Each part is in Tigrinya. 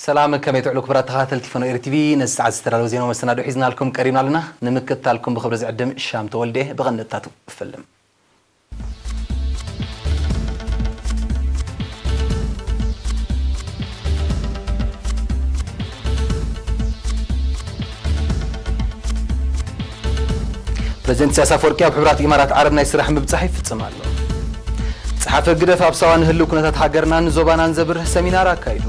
ሰላም፣ ከመይ ትውዕሉ ክቡራት ተኸታተልቲ ፈኖ ኤሪ ቲቪ? ነዚ ሰዓት ዝተዳለወ ዜናዊ መሰናዶ ሒዝናልኩም ቀሪብና ኣለና። ንምክትታልኩም ብኽብሪ ዝዕድም ሻም ተወልደ። ብቐንድታቱ እፈልም። ፕረዚደንት ኢሳያስ ኣፈወርቂ ኣብ ሕቡራት ኢማራት ዓረብ ናይ ስራሕ ምብጻሕ ይፍጽም ኣሎ። ጸሓፊ ህግደፍ ኣብ ሳዋ ንህልው ኩነታት ሃገርናን ዞባናን ዘብርህ ሰሚናር ኣካይዱ።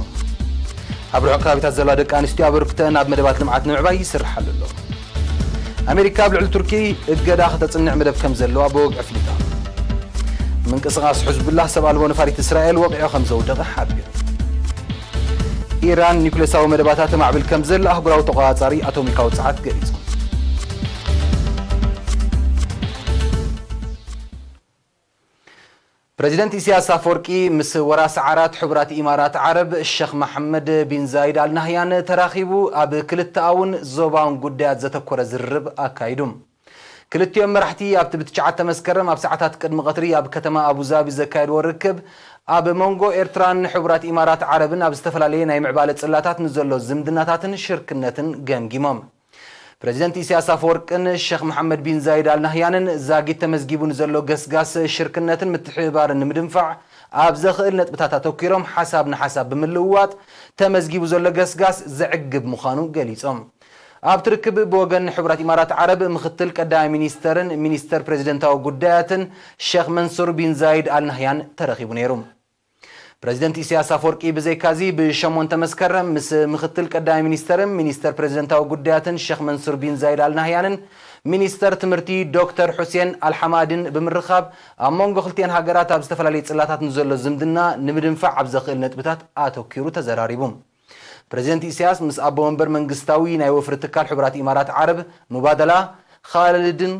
ኣብ ርሑቕ ከባቢታት ዘለዋ ደቂ ኣንስትዮ ኣበርክቶአን ኣብ መደባት ልምዓት ንምዕባይ ይስርሓሉ ኣሎ። ኣሜሪካ ኣብ ልዕሊ ቱርኪ እገዳ ከተጽንዕ መደብ ከም ዘለዋ ብወግዒ ኣፍሊጣ። ምንቅስቓስ ሕዝቡላህ ሰብ ኣልቦ ነፋሪት እስራኤል ወቒዑ ከም ዘውደቐ ሓቢሩ። ኢራን ኒኩሌሳዊ መደባታ ተማዕብል ከም ዘላ ኣህጉራዊ ተቖጻጻሪ ኣቶሚካዊ ጸዓት ገሊጹ። ፕረዚደንት ኢሳያስ ኣፈወርቂ ምስ ወራሲ ዓራት ሕቡራት ኢማራት ዓረብ ሸኽ መሓመድ ቢን ዛይድ ኣል ናህያን ተራኺቡ ኣብ ክልተኣውን ዞባውን ጉዳያት ዘተኮረ ዝርርብ ኣካይዱ። ክልቲኦም መራሕቲ ኣብቲ ብትሽዓተ መስከረም ኣብ ሰዓታት ቅድሚ ቀትሪ ኣብ ከተማ ኣቡዛቢ ዘካየድዎ ርክብ፣ ኣብ መንጎ ኤርትራን ሕቡራት ኢማራት ዓረብን ኣብ ዝተፈላለየ ናይ ምዕባለ ጽላታት ንዘሎ ዝምድናታትን ሽርክነትን ገምጊሞም። ፕረዚደንት ኢሳያስ ኣፈወርቅን ሸኽ መሓመድ ቢን ዛይድ ኣል ናህያንን ዛጊት ተመዝጊቡ ንዘሎ ገስጋስ ሽርክነትን ምትሕብባርን ንምድንፋዕ ኣብ ዘኽእል ነጥብታት ኣተኲሮም ሓሳብ ንሓሳብ ብምልውዋጥ ተመዝጊቡ ዘሎ ገስጋስ ዘዕግብ ምዃኑ ገሊጾም። ኣብቲ ርክብ ብወገን ሕቡራት ኢማራት ዓረብ ምኽትል ቀዳማይ ሚኒስተርን ሚኒስተር ፕረዚደንታዊ ጉዳያትን ሸኽ መንሱር ቢን ዛይድ ኣል ናህያን ተረኺቡ ነይሩ። ፕረዚደንት ኢሳያስ ኣፈወርቂ ብዘይካዚ ብሸሞንተ መስከረም ምስ ምኽትል ቀዳማይ ሚኒስተርን ሚኒስተር ፕረዚደንታዊ ጉዳያትን ሸኽ መንሱር ቢን ዛይድ ኣል ናህያንን ሚኒስተር ትምህርቲ ዶክተር ሑሴን ኣልሓማድን ብምርኻብ ኣብ መንጎ ክልቲኤን ሃገራት ኣብ ዝተፈላለዩ ጽላታት ንዘሎ ዝምድና ንምድንፋዕ ኣብ ዘኽእል ነጥብታት ኣተኲሩ ተዘራሪቡ። ፕረዚደንት ኢሳያስ ምስ ኣቦ መንበር መንግስታዊ ናይ ወፍሪ ትካል ሕቡራት ኢማራት ዓረብ ሙባደላ ኻልድን፣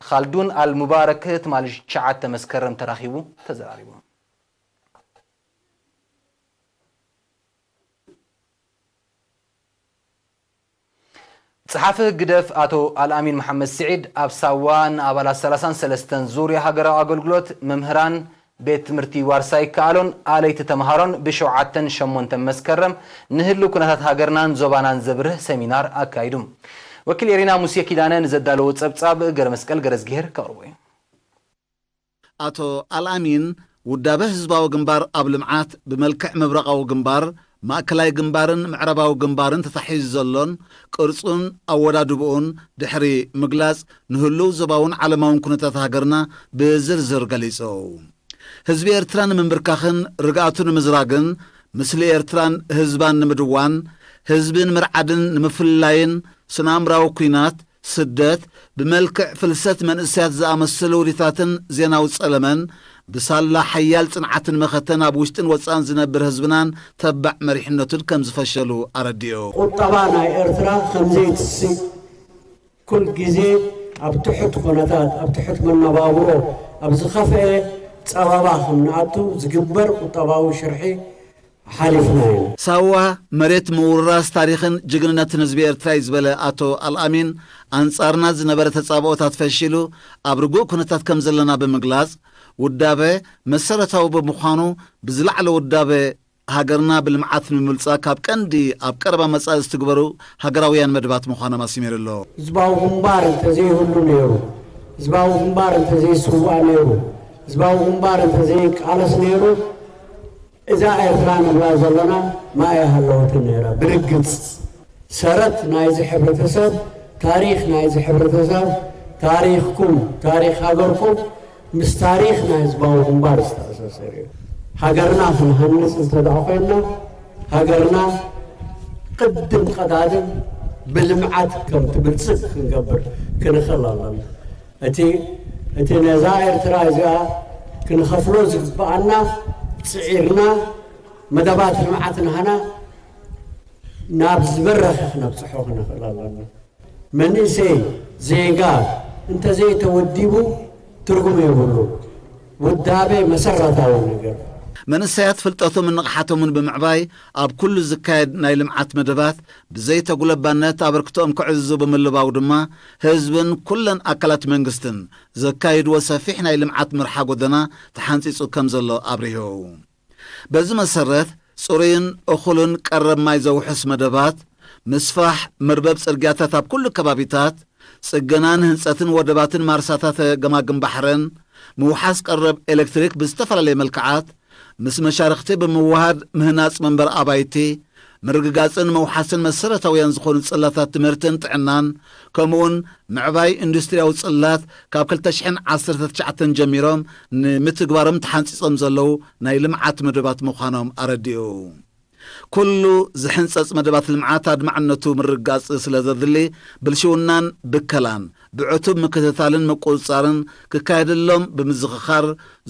ኻልዱን ኣል ሙባረክ ትማሊ ትሽዓተ መስከረም ተራኺቡ ተዘራሪቡ። ጸሓፊ ህግደፍ ኣቶ ኣልኣሚን መሓመድ ስዒድ ኣብ ሳዋ ንኣባላት ሰላሳን ሰለስተን ዙርያ ሃገራዊ ኣገልግሎት፣ መምህራን፣ ቤት ትምህርቲ ዋርሳይ ይከኣሎን ኣለይቲ ተምሃሮን ብሸውዓተን ሸሞንተን መስከረም ንህልው ኩነታት ሃገርናን ዞባናን ዘብርህ ሰሚናር ኣካይዱ። ወኪል ኤሪና ሙሴ ኪዳነ ንዘዳለዎ ጸብጻብ ገረመስቀል ገረዝግሄር ከቕርቦ እዩ። ኣቶ ኣልኣሚን፣ ውዳበ ህዝባዊ ግንባር ኣብ ልምዓት ብመልክዕ ምብራቓዊ ግንባር፣ ማእከላይ ግንባርን ምዕራባዊ ግንባርን ተታሒዙ ዘሎን ቅርጹን ኣወዳድብኡን ድሕሪ ምግላጽ፣ ንህሉው ዞባውን ዓለማውን ኩነታት ሃገርና ብዝርዝር ገሊጹ። ህዝቢ ኤርትራ ንምንብርካኽን ርግኣቱ ንምዝራግን፣ ምስሊ ኤርትራን ህዝባን ንምድዋን፣ ህዝቢ ንምርዓድን ንምፍልላይን፣ ስነ-ኣእምራዊ ኲናት፣ ስደት፣ ብመልክዕ ፍልሰት መንእሰያት ዝኣመሰሉ ውዲታትን ዜናዊ ጸለመን፣ ብሳላ ሓያል ጽንዓትን መኸተን ኣብ ውሽጥን ወጻእን ዝነብር ህዝብናን ተባዕ መሪሕነቱን ከም ዝፈሸሉ ኣረዲኡ። ቁጠባ ናይ ኤርትራ ከም ዘይትስእ፣ ኩል ግዜ ኣብ ትሑት ኩነታት፣ ኣብ ትሑት መነባብሮ፣ ኣብ ዝኸፍአ ጸበባ ከም ንኣቱ ዝግበር ቁጠባዊ ሽርሒ ሓሊፍና ኢና። ሳዋ መሬት ምውርራስ ታሪኽን ጅግንነትን ህዝቢ ኤርትራ እዩ ዝበለ ኣቶ ኣልኣሚን፣ ኣንጻርና ዝነበረ ተጻብኦታት ፈሺሉ ኣብ ርጉእ ኩነታት ከም ዘለና ብምግላጽ፣ ውዳበ መሰረታዊ ብምዃኑ ብዝለዓለ ውዳበ ሃገርና ብልምዓት ንምብልጻ ካብ ቀንዲ ኣብ ቀረባ መጻኢ ዝትግበሩ ሃገራውያን መደባት ምዃኖም ኣስሚሩ ኣሎ። ህዝባዊ ግንባር እንተዘይህሉ ነይሩ፣ ህዝባዊ ግንባር እንተዘይስዋእ ነይሩ፣ ህዝባዊ ግንባር እንተዘይቃለስ ነይሩ፣ እዛ ኤርትራ ንብላ ዘለና ማእያ ሃለወትን ነይራ። ብርግጽ ሰረት ናይዚ ሕብረተሰብ፣ ታሪኽ ናይዚ ሕብረተሰብ፣ ታሪኽኩም፣ ታሪኽ ሃገርኩም ምስ ታሪኽ ናይ ህዝባዊ ግንባር ዝተኣሳሰር እዩ። ሃገርና ክንሃንጽ እንተ ደኣ ኮይንና፣ ሃገርና ቅድም ቀዳድም ብልምዓት ከም ትብልጽግ ክንገብር ክንኽእል ኣለና። እቲ፣ እቲ ነዛ ኤርትራ እዚኣ ክንኸፍሎ ዝግብኣና ጽዒርና መደባት ልምዓት ናህና ናብ ዝበረኸ ክነብጽሖ ክንኽእል ኣለና። መንእሰይ ዜጋ እንተዘይተወዲቡ ትርጉም የብሉ። ውዳቤ መሰረታዊ ነገር። መንእሰያት ፍልጠቶምን ንቕሓቶምን ብምዕባይ ኣብ ኩሉ ዝካየድ ናይ ልምዓት መደባት ብዘይተጉለባነት ኣበርክቶኦም ከዕዝዙ ብምልባው ድማ ህዝብን ኩለን ኣካላት መንግስትን ዘካይድዎ ሰፊሕ ናይ ልምዓት መርሓ ጎደና ተሓንጺጹ ከም ዘሎ ኣብሪሁ። በዚ መሰረት ጽሩይን እኹልን ቀረብ ማይ ዘውሕስ መደባት፣ ምስፋሕ መርበብ ጽርግያታት ኣብ ኩሉ ከባቢታት፣ ጽገናን ህንጸትን ወደባትን ማርሳታት ገማግም ባሕርን፣ ምውሓስ ቀረብ ኤሌክትሪክ ብዝተፈላለየ መልክዓት፣ ምስ መሻርኽቲ ብምውሃድ ምህናጽ መንበር ኣባይቲ፣ ምርግጋጽን ምውሓስን መሰረታውያን ዝኾኑ ጽላታት ትምህርትን ጥዕናን፣ ከምኡውን ምዕባይ ኢንዱስትሪያዊ ጽላት ካብ ክልተ ሽሕን ዓሰርተ ትሽዓተን ጀሚሮም ንምትግባሮም ተሓንጺጾም ዘለዉ ናይ ልምዓት መደባት ምዃኖም ኣረዲኡ። ኩሉ ዝሕንጸጽ መደባት ልምዓት ኣድማዕነቱ ምርግጋጽ ስለ ዘድሊ፣ ብልሽውናን ብከላን ብዕቱብ ምክትታልን ምቁጽጻርን ክካየደሎም ብምዝኽኻር፣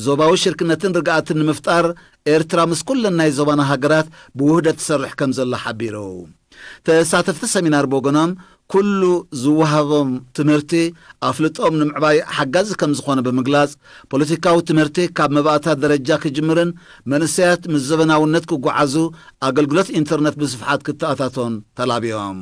ዞባዊ ሽርክነትን ርግኣትን ንምፍጣር ኤርትራ ምስ ኩለን ናይ ዞባና ሃገራት ብውህደት ትሰርሕ ከም ዘላ ሓቢሩ። ተሳተፍቲ ሰሚናር ብወገኖም፣ ኩሉ ዝወሃቦም ትምህርቲ ኣፍልጦም ንምዕባይ ሓጋዚ ከም ዝኾነ ብምግላጽ፣ ፖለቲካዊ ትምህርቲ ካብ መባእታ ደረጃ ክጅምርን መንእሰያት ምስ ዘበናውነት ክጓዓዙ ኣገልግሎት ኢንተርነት ብስፍሓት ክተኣታቶን ተላብዮም።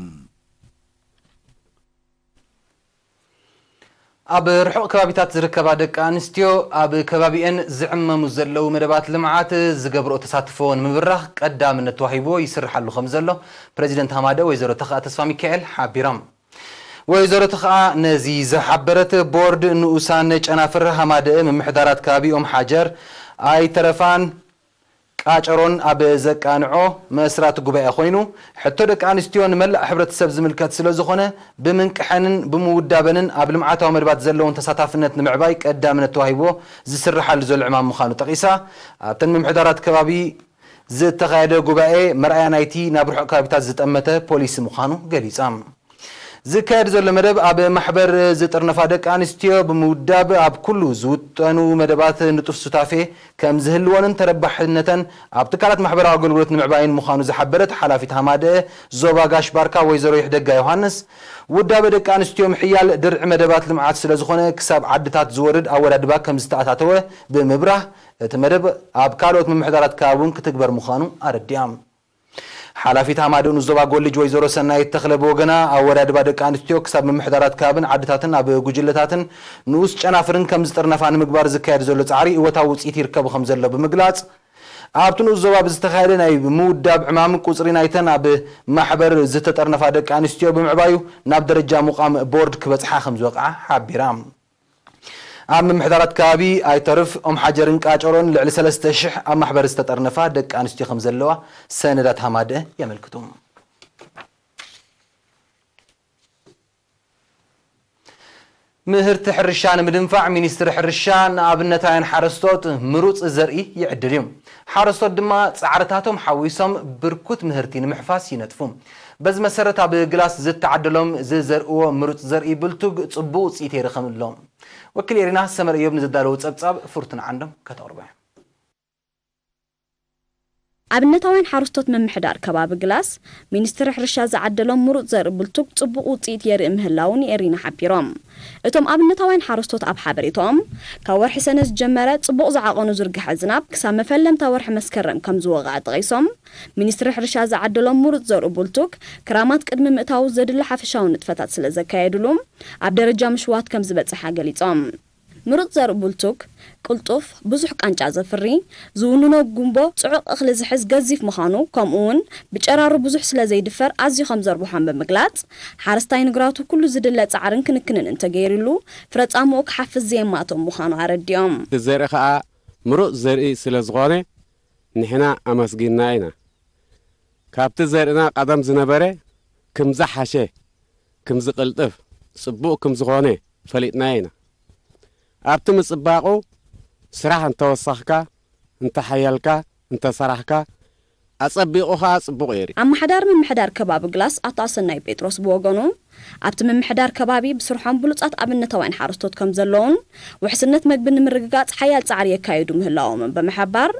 ኣብ ርሑቕ ከባቢታት ዝርከባ ደቂ ኣንስትዮ ኣብ ከባቢኤን ዝዕመሙ ዘለዉ መደባት ልምዓት ዝገብርኦ ተሳትፎ ንምብራኽ ቀዳምነት ተዋሂብዎ ይስርሓሉ ከም ዘሎ ፕረዚደንት ሃማደ ወይዘሮ ተኽኣ ተስፋ ሚካኤል ሓቢሮም። ወይዘሮ ተኽኣ ነዚ ዝሓበረት ቦርድ ንኡሳን ጨናፍር ሃማደ ምምሕዳራት ከባቢ ኦም ሓጀር ኣይተረፋን ቃጨሮን ኣብ ዘቃንዖ መስራቲ ጉባኤ ኮይኑ፣ ሕቶ ደቂ ኣንስትዮ ንመላእ ሕብረተሰብ ዝምልከት ስለ ዝኾነ፣ ብምንቅሐንን ብምውዳበንን ኣብ ልምዓታዊ መደባት ዘለውን ተሳታፍነት ንምዕባይ ቀዳምነት ተዋሂብዎ ዝስርሓሉ ዘሎ ዕማም ምዃኑ ጠቒሳ፣ ኣብተን ምምሕዳራት ከባቢ ዝተኻየደ ጉባኤ መርኣያ ናይቲ ናብ ርሑቕ ከባቢታት ዝጠመተ ፖሊሲ ምዃኑ ገሊጻ። ዝካየድ ዘሎ መደብ ኣብ ማሕበር ዝጥርነፋ ደቂ ኣንስትዮ ብምውዳብ ኣብ ኩሉ ዝውጠኑ መደባት ንጡፍ ሱታፌ ከም ዝህልወንን ተረባሕነተን ኣብ ትካላት ማሕበራዊ ኣገልግሎት ንምዕባይን ምዃኑ ዝሓበረት ሓላፊት ሃማደአ ዞባ ጋሽ ባርካ ወይዘሮ ይሕደጋ ዮሃንስ፣ ውዳበ ደቂ ኣንስትዮ ምሕያል ድርዒ መደባት ልምዓት ስለ ዝኾነ ክሳብ ዓድታት ዝወርድ ኣወዳድባ ከም ዝተኣታተወ ብምብራህ፣ እቲ መደብ ኣብ ካልኦት ምምሕዳራት ከባቢ እውን ክትግበር ምዃኑ ኣረዲኣ። ሓላፊት ሃማደ ንኡስ ዞባ ጎልጅ ወይዘሮ ሰናይት ተኽለ ብወገና፣ ኣወዳድባ ደቂ ኣንስትዮ ክሳብ ምምሕዳራት ከባብን ዓድታትን ኣብ ጉጅለታትን ንኡስ ጨናፍርን ከም ዝጥርነፋ ንምግባር ዝካየድ ዘሎ ጻዕሪ እወታዊ ውጽኢት ይርከቡ ከም ዘሎ ብምግላጽ፣ ኣብቲ ንኡስ ዞባ ብዝተኻየደ ናይ ምውዳብ ዕማም፣ ቁጽሪ ናይተን ኣብ ማሕበር ዝተጠርነፋ ደቂ ኣንስትዮ ብምዕባዩ ናብ ደረጃ ምቋም ቦርድ ክበጽሓ ከም ዝበቕዓ ሓቢራ። ኣብ ምምሕዳራት ከባቢ ኣይተርፍ ኦም ሓጀርን ቃጨሮን ልዕሊ ሰለስተ ሽሕ ኣብ ማሕበር ዝተጠርነፋ ደቂ ኣንስትዮ ከም ዘለዋ ሰነዳት ሃማደ የመልክቱ። ምህርቲ ሕርሻ ንምድንፋዕ ሚኒስትሪ ሕርሻ ንኣብነታውያን ሓረስቶት ምሩፅ ዘርኢ ይዕድል እዩ። ሓረስቶት ድማ ፃዕርታቶም ሓዊሶም ብርኩት ምህርቲ ንምሕፋስ ይነጥፉ። በዚ መሰረት ኣብ ግላስ ዝተዓደሎም ዝዘርእዎ ምሩፅ ዘርኢ ብልቱግ ፅቡቕ ውፅኢት የርኢ ከም ኣሎ ወኪል ኤሪና ሰመር እዮብ ንዘዳለዎ ጸብጻብ ፍርቱን ዓንዶም ከተቕርቦ እያ። ኣብነታውያን ሓረስቶት ምምሕዳር ከባቢ ግላስ፣ ሚኒስትሪ ሕርሻ ዝዓደሎም ምሩፅ ዘርኢ ብልቱግ ጽቡቕ ውጽኢት የርኢ ምህላዉ ንኤሪና ሓቢሮም። እቶም ኣብነታውያን ሓረስቶት ኣብ ሓበሬታኦም፣ ካብ ወርሒ ሰነ ዝጀመረ ጽቡቕ ዝዓቐኑ ዝርግሐ ዝናብ ክሳብ መፈለምታ ወርሒ መስከረም ከም ዝወቕዐ ጠቒሶም፣ ሚኒስትሪ ሕርሻ ዝዓደሎም ምሩፅ ዘርኢ ብልቱግ ክራማት ቅድሚ ምእታዉ ዘድሊ ሓፈሻዊ ንጥፈታት ስለ ዘካየድሉ፣ ኣብ ደረጃ ምሽዋት ከም ዝበጽሐ ገሊጾም። ምሩፅ ዘርኢ ቡልቱግ፣ ቅልጡፍ፣ ብዙሕ ቃንጫ ዘፍሪ፣ ዝውንኖ ጉምቦ ጽዑቕ እኽሊ ዝሕዝ ገዚፍ ምዃኑ፣ ከምኡ እውን ብጨራሩ ብዙሕ ስለ ዘይድፈር ኣዝዩ ከም ዘርብሖም ብምግላጽ፣ ሓረስታይ ንግራቱ ኩሉ ዝድለ ጻዕርን ክንክንን እንተገይሩሉ፣ ፍረ ጻምኡ ክሓፍስ ዘየማትኦ ምዃኑ ኣረዲኦም። እቲ ዘርኢ ከኣ ምሩፅ ዘርኢ ስለ ዝኾነ ንሕና ኣመስጊንና ኢና። ካብቲ ዘርእና ቀደም ዝነበረ ክም ዝሓሸ፣ ክም ዝቕልጥፍ፣ ጽቡቕ ክም ዝኾነ ፈሊጥናዮ ኢና። ኣብቲ ምጽባቑ ስራሕ እንተወሰኽካ፣ እንተሓየልካ፣ እንተሰራሕካ፣ ኣጸቢቑ ኸኣ ጽቡቕ የርኢ። ኣመሓዳሪ ምምሕዳር ከባቢ ግላስ ኣቶ ኣሰናይ ጴጥሮስ ብወገኑ፣ ኣብቲ ምምሕዳር ከባቢ ብስርሖም ብሉጻት ኣብነታውያን ሓረስቶት ከም ዘለዉን፣ ውሕስነት መግቢ ንምርግጋጽ ሓያል ጻዕሪ የካይዱ ምህላዎምን ብምሕባር፣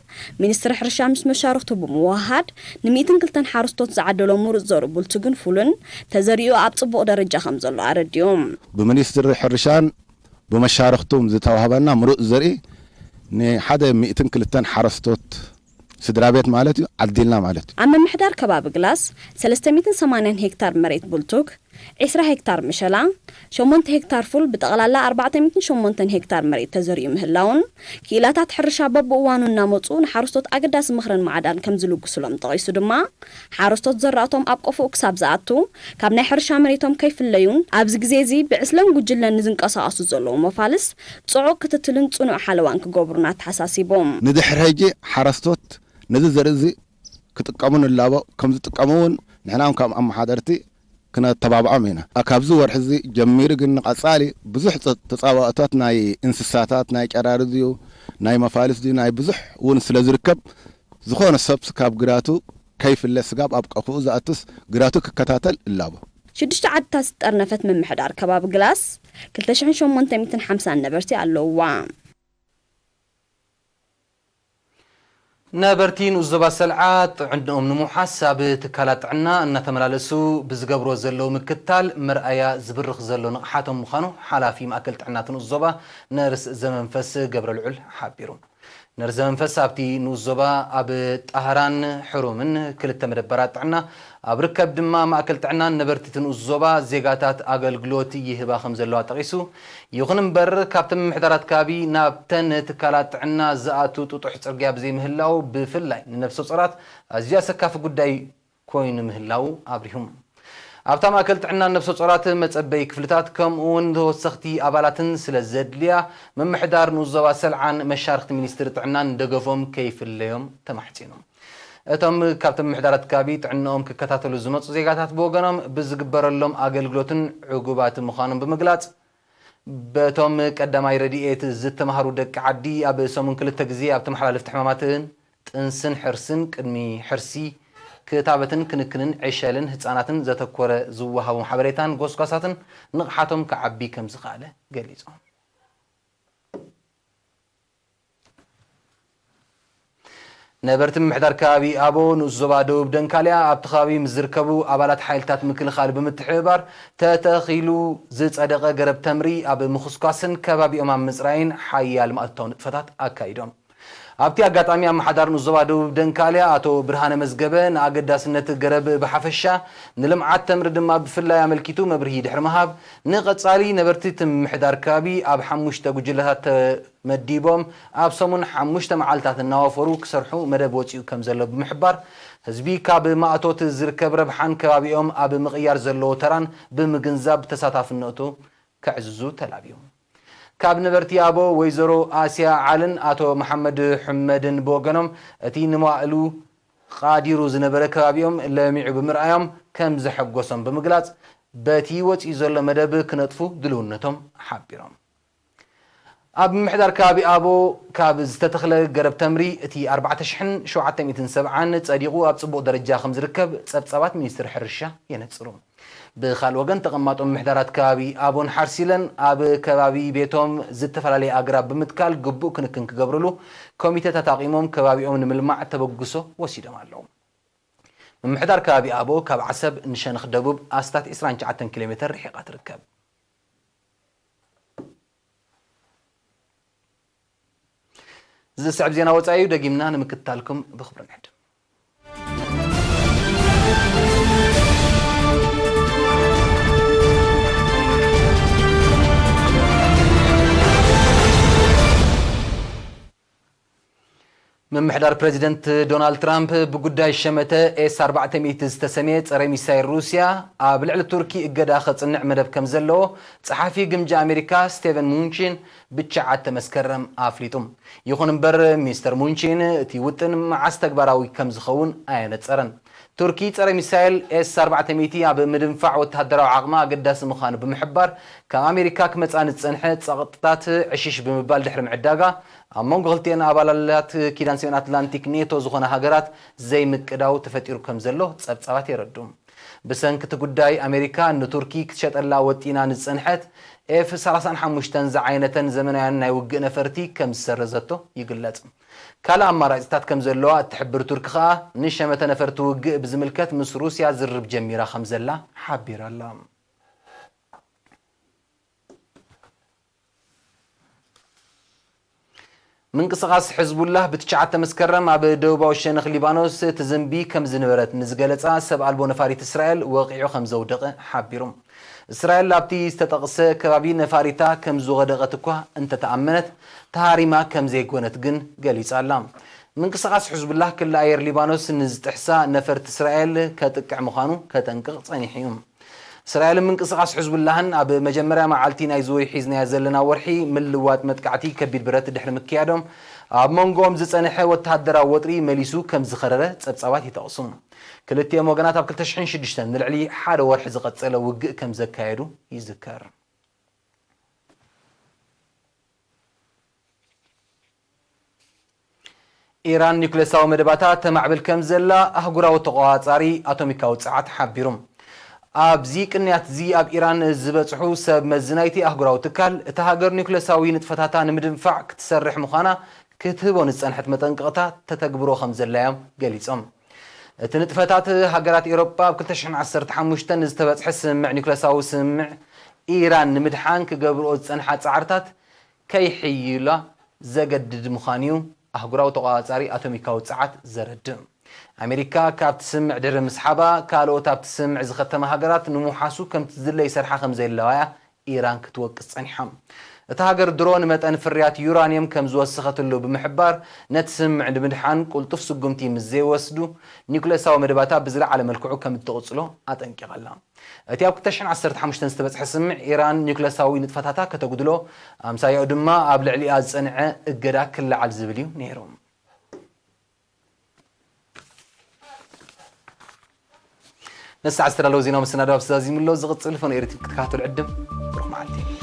ሚኒስትሪ ሕርሻ ምስ መሻርኽቱ ብምውህሃድ፣ ንሚእትን ክልተን ሓረስቶት ዝዓደሎ ምሩጽ ዘርኢ ቡልቱግን ፉልን ተዘሪኡ ኣብ ጽቡቕ ደረጃ ከም ዘሎ ኣረዲኡ። ብሚኒስትሪ ሕርሻን ብመሻርኽቱን ዝተዋህበና ምሩጽ ዘርኢ ንሓደ ሚእትን ክልተን ሓረስቶት ስድራ ቤት ማለት እዩ፣ ዓዲልና ማለት እዩ። ኣብ ምምሕዳር ከባቢ ግላስ ሰለስተ ሚእትን ሰማንያን ሄክታር መሬት ቡልቱግ፣ ዕስራ ሄክታር ምሸላ፣ ሸሞንተ ሄክታር ፉል፣ ብጠቕላላ ኣርባዕተ ሚእትን ሸሞንተን ሄክታር መሬት ተዘሪኡ ምህላውን፣ ክኢላታት ሕርሻ በብእዋኑ እናመጹ ንሓረስቶት ኣገዳሲ ምኽርን ማዕዳን ከም ዝልግሱሎም ጠቒሱ ድማ፣ ሓረስቶት ዘራእቶም ኣብ ቆፎኡ ክሳብ ዝኣቱ፣ ካብ ናይ ሕርሻ መሬቶም ከይፍለዩን ኣብዚ ግዜ እዚ ብዕስለን ጉጅለን ንዝንቀሳቐሱ ዘለዉ መፋልስ ጽዑቕ ክትትልን ጽኑዕ ሓለዋን ክገብሩን ኣተሓሳሲቦም። ንድሕሪ ሕጂ ሓረስቶት ነዚ ዘርኢ እዚ ክጥቀሙ ንላቦ፣ ከም ዝጥቀሙ እውን ንሕና እውን ከም ኣመሓደርቲ ክነተባብዖም ኢና። ኣ፣ ካብዚ ወርሒ እዚ ጀሚሩ ግን ንቐጻሊ ብዙሕ ተ-፣ ተጻባእቶት ናይ እንስሳታት፣ ናይ ጨራርድ ድዩ፣ ናይ መፋልስ ድዩ፣ ናይ ብዙሕ እውን ስለ ዝርከብ፣ ዝኾነ ሰብ ካብ ግራቱ ከይፍለ፣ ስጋብ ኣብ ቀፍኡ ዝኣቱስ ግራቱ ክከታተል እላቦ። ሽዱሽተ ዓድታት ዝጠርነፈት ምምሕዳር ከባቢ ግላስ ክልተ ሽሕን ሸሞንተ ሚእትን ሓምሳን ነበርቲ ኣለውዋ። ነበርቲ ንኡስ ዞባ ሰልዓ ጥዕንኦም ንምውሓስ ኣብ ትካላት ጥዕና እናተመላለሱ ብዝገብሮ ዘለዉ ምክትታል መርኣያ ዝብርኽ ዘሎ ንቕሓቶም ምዃኑ ሓላፊ ማእከል ጥዕና እቲ ንኡስ ዞባ ነርስ ዘመንፈስ ገብረልዑል ሓቢሩ። ነርስ ዘመንፈስ ኣብቲ ንኡስ ዞባ ኣብ ጣህራን ሕሩምን ክልተ መደበራት ጥዕና ኣብ ርከብ ድማ ማእከል ጥዕናን ነበርቲ እቲ ንኡስ ዞባ ዜጋታት ኣገልግሎት ይህባ ከም ዘለዋ ጠቒሱ፣ ይኹን እምበር፣ ካብቲ ምምሕዳራት ከባቢ ናብተን ትካላት ጥዕና ዝኣቱ ጥጡሕ ጽርግያ ብዘይምህላው፣ ብፍላይ ንነፍሰ ጾራት ኣዝዩ ኣሰካፊ ጉዳይ ኮይኑ ምህላው ኣብሪሁ። ኣብታ ማእከል ጥዕና ነፍሰ ጾራት መጸበይ ክፍልታት፣ ከምኡ እውን ተወሰኽቲ ኣባላትን ስለ ዘድልያ፣ ምምሕዳር ንኡስ ዞባ ሰልዓን መሻርኽቲ ሚኒስትሪ ጥዕናን ደገፎም ከይፍለዮም ተማሕጺኑ። እቶም ካብቲ ምምሕዳራት ከባቢ ጥዕናኦም ክከታተሉ ዝመጹ ዜጋታት ብወገኖም ብዝግበረሎም ኣገልግሎትን ዕጉባት ምዃኖም ብምግላጽ፣ በቶም ቀዳማይ ረድኤት ዝተማህሩ ደቂ ዓዲ ኣብ ሰሙን ክልተ ግዜ ኣብ ተመሓላለፍቲ ሕማማትን ጥንስን ሕርስን ቅድሚ ሕርሲ ክታበትን ክንክንን ዕሸልን ህጻናትን ዘተኮረ ዝወሃቦም ሓበሬታን ጎስጓሳትን ንቕሓቶም ክዓቢ ከም ዝኸኣለ ገሊጾም። ነበርቲ ምምሕዳር ከባቢ ኣቦ ንኡስ ዞባ ደቡብ ደንካልያ ኣብቲ ከባቢ ምስ ዝርከቡ ኣባላት ሓይልታት ምክልኻል ብምትሕብባር ተተኺሉ ዝጸደቐ ገረብ ተምሪ ኣብ ምኹስኳስን ከባቢኦም ኣብ ምጽራይን ሓያል ማእቶታዊ ንጥፈታት ኣካይዶም። ኣብቲ ኣጋጣሚ ኣመሓዳሪ ንኡስ ዞባ ደቡብ ደንካልያ ኣቶ ብርሃነ መዝገበ ንኣገዳስነት ገረብ ብሓፈሻ ንልምዓት ተምሪ ድማ ብፍላይ ኣመልኪቱ መብርሂ ድሕሪ ምሃብ፣ ንቐጻሊ ነበርቲ እቲ ምምሕዳር ከባቢ ኣብ ሓሙሽተ ጉጅለታት ተ መዲቦም ኣብ ሰሙን ሓሙሽተ መዓልታት እናወፈሩ ክሰርሑ መደብ ወጺኡ ከም ዘሎ ብምሕባር፣ ህዝቢ ካብ ማእቶት ዝርከብ ረብሓን ከባቢኦም ኣብ ምቕያር ዘለዎ ተራን ብምግንዛብ ተሳታፍነቱ ከዕዝዙ ተላብዩ። ካብ ነበርቲ ኣቦ ወይዘሮ ኣስያ ዓልን ኣቶ መሓመድ ሕመድን ብወገኖም፣ እቲ ንመዋእሉ ቓዲሩ ዝነበረ ከባቢኦም ለሚዑ ብምርኣዮም ከም ዘሐጎሶም ብምግላጽ፣ በቲ ወጺኡ ዘሎ መደብ ክነጥፉ ድልውነቶም ሓቢሮም። ኣብ ምምሕዳር ከባቢ ኣቦ ካብ ዝተተኽለ ገረብ ተምሪ እቲ ኣርባዕተ ሽሕን ሸውዓተ ሚእትን ሰብዓን ጸዲቑ ኣብ ጽቡቕ ደረጃ ከም ዝርከብ ጸብጻባት ሚኒስትሪ ሕርሻ የነጽሩ። ብኻልእ ወገን፣ ተቐማጦ ምምሕዳራት ከባቢ ኣቦን ሓርሲለን ኣብ ከባቢ ቤቶም ዝተፈላለየ ኣግራብ ብምትካል ግቡእ ክንክን ክገብርሉ ኮሚቴታት ኣቒሞም ከባቢኦም ንምልማዕ ተበግሶ ወሲዶም ኣለዉ። ምምሕዳር ከባቢ ኣቦ ካብ ዓሰብ ንሸነኽ ደቡብ ኣስታት ዕስራን ትሽዓተን ኪሎ ሜተር ርሒቓ ትርከብ። ዝስዕብ ዜና ወጻኢ እዩ፣ ደጊምና ንምክትታልኩም ብኽብሪ ንዕድም። ምምሕዳር ፕረዚደንት ዶናልድ ትራምፕ ብጉዳይ ሸመተ ኤስ ኣርባዕተ ሚእቲ ዝተሰምየ ጸረ ሚሳይል ሩስያ ኣብ ልዕሊ ቱርኪ እገዳ ከጽንዕ መደብ ከም ዘለዎ ጸሓፊ ግምጃ ኣሜሪካ ስቴቨን ሙንቺን ብትሽዓተ መስከረም ኣፍሊጡ። ይኹን እምበር፣ ሚስተር ሙንቺን እቲ ውጥን መዓስ ተግባራዊ ከም ዝኸውን ኣየነጸረን። ቱርኪ ጸረ ሚሳይል ኤስ ኣርባዕተ ሚእቲ ኣብ ምድንፋዕ ወተሃደራዊ ዓቕማ ኣገዳሲ ምዃኑ ብምሕባር፣ ካብ ኣሜሪካ ክመጽኣ ንዝጸንሐ ጸቕጥታት ዕሽሽ ብምባል ድሕሪ ምዕዳጋ፣ ኣብ መንጎ ክልቲኤን ኣባላት ኪዳን ሰሜን ኣትላንቲክ ኔቶ ዝኾና ሃገራት ዘይምቅዳው ተፈጢሩ ከም ዘሎ ጸብጻባት የረድኡ። ብሰንኪ እቲ ጉዳይ፣ ኣሜሪካ ንቱርኪ ክትሸጠላ ወጢና ንዝጸንሐት ኤፍ ሰላሳን ሓሙሽተን ዝዓይነተን ዘመናውያን ናይ ውግእ ነፈርቲ ከም ዝሰረዘቶ ይግለጽ። ካልእ ኣማራጺታት ከም ዘለዋ እትሕብር ቱርኪ ከኣ፣ ንሸመተ ነፈርቲ ውግእ ብዝምልከት ምስ ሩስያ ዝርርብ ጀሚራ ከም ዘላ ሓቢራ ኣላ። ምንቅስቓስ ሕዝቡላህ ብትሽዓተ መስከረም ኣብ ደቡባዊ ሸነኽ ሊባኖስ ትዝንቢ ከም ዝነበረት ንዝገለጻ ሰብ ኣልቦ ነፋሪት እስራኤል ወቒዑ ከም ዘውደቐ ሓቢሩ። እስራኤል ኣብቲ ዝተጠቕሰ ከባቢ ነፋሪታ ከም ዝወደቐት እኳ እንተተኣመነት፣ ተሃሪማ ከም ዘይኮነት ግን ገሊጻ ኣላ። ምንቅስቓስ ሕዝቡላህ ክሊ ኣየር ሊባኖስ ንዝጥሕሳ ነፈርቲ እስራኤል ከጥቅዕ ምዃኑ ከጠንቅቕ ጸኒሑ እዩ። እስራኤልን ምንቅስቓስ ሕዝቡላህን ኣብ መጀመርያ መዓልቲ ናይዚ ወርሒ ሒዝናዮ ዘለና ወርሒ ምልዋጥ መጥቃዕቲ ከቢድ ብረት ድሕሪ ምክያዶም፣ ኣብ መንጎኦም ዝጸንሐ ወተሃደራዊ ወጥሪ መሊሱ ከም ዝኸረረ ጸብጻባት ይጠቕሱ። ክልቲኦም ወገናት ኣብ ክልተ ሽሕን ሽዱሽተን ንልዕሊ ሓደ ወርሒ ዝቐጸለ ውግእ ከም ዘካየዱ ይዝከር። ኢራን ኒውክለሳዊ መደባታ ተማዕብል ከም ዘላ ኣህጉራዊ ተቆጻጻሪ ኣቶሚካዊ ጸዓት ሓቢሩ። ኣብዚ ቅንያት እዚ ኣብ ኢራን ዝበጽሑ ሰብ መዚ ናይቲ ኣህጉራዊ ትካል፣ እታ ሃገር ኒውክለሳዊ ንጥፈታታ ንምድንፋዕ ክትሰርሕ ምዃና ክትህቦ ንዝጸንሐት መጠንቀቕታ ተተግብሮ ከም ዘላዮም ገሊጾም። እቲ ንጥፈታት ሃገራት ኤውሮጳ ኣብ ክልተ ሽሕን ዓሰርተ ሓሙሽተን ዝተበጽሐ ስምምዕ ኒውክለሳዊ ስምምዕ ኢራን ንምድሓን ክገብርኦ ዝጸንሓ ጻዕርታት ከይሕይላ ዘገድድ ምዃኑ እዩ ኣህጉራዊ ተቆጻጻሪ ኣቶሚካዊ ጸዓት ዘረድእ። ኣሜሪካ ካብቲ ስምምዕ ድሕሪ ምስሓባ፣ ካልኦት ኣብቲ ስምምዕ ዝኸተማ ሃገራት ንምውሓሱ ከምቲ ዝድለ ይሰርሓ ከም ዘለዋ እያ ኢራን ክትወቅስ ጸኒሓ። እታ ሃገር ድሮ ንመጠን ፍርያት ዩራንየም ከም ዝወሰኸትሉ ብምሕባር፣ ነቲ ስምምዕ ንምድሓን ቅልጡፍ ስጉምቲ ምስ ዘይወስዱ፣ ኒውክለሳዊ መደባታ ብዝለዓለ መልክዑ ከም እትቕጽሎ ኣጠንቂቓ ኣላ። እቲ ኣብ ክልተ ሽሕን ዓሰርተ ሓሙሽተን ዝተበጽሐ ስምምዕ፣ ኢራን ኒውክለሳዊ ንጥፈታታ ከተጉድሎ፣ ኣምሳያኡ ድማ ኣብ ልዕሊኣ ዝጸንዐ እገዳ ክለዓል ዝብል እዩ ነይሩ። ነሳዕ ዝተዳለወ ዜናዊ መሰናዶ ኣብ ዝተዛዚሙ ኣሎ። ዝቕጽል ፈኖ ኤሪትም ክትከታተሉ ዕድም። ብሩኽ መዓልቲ።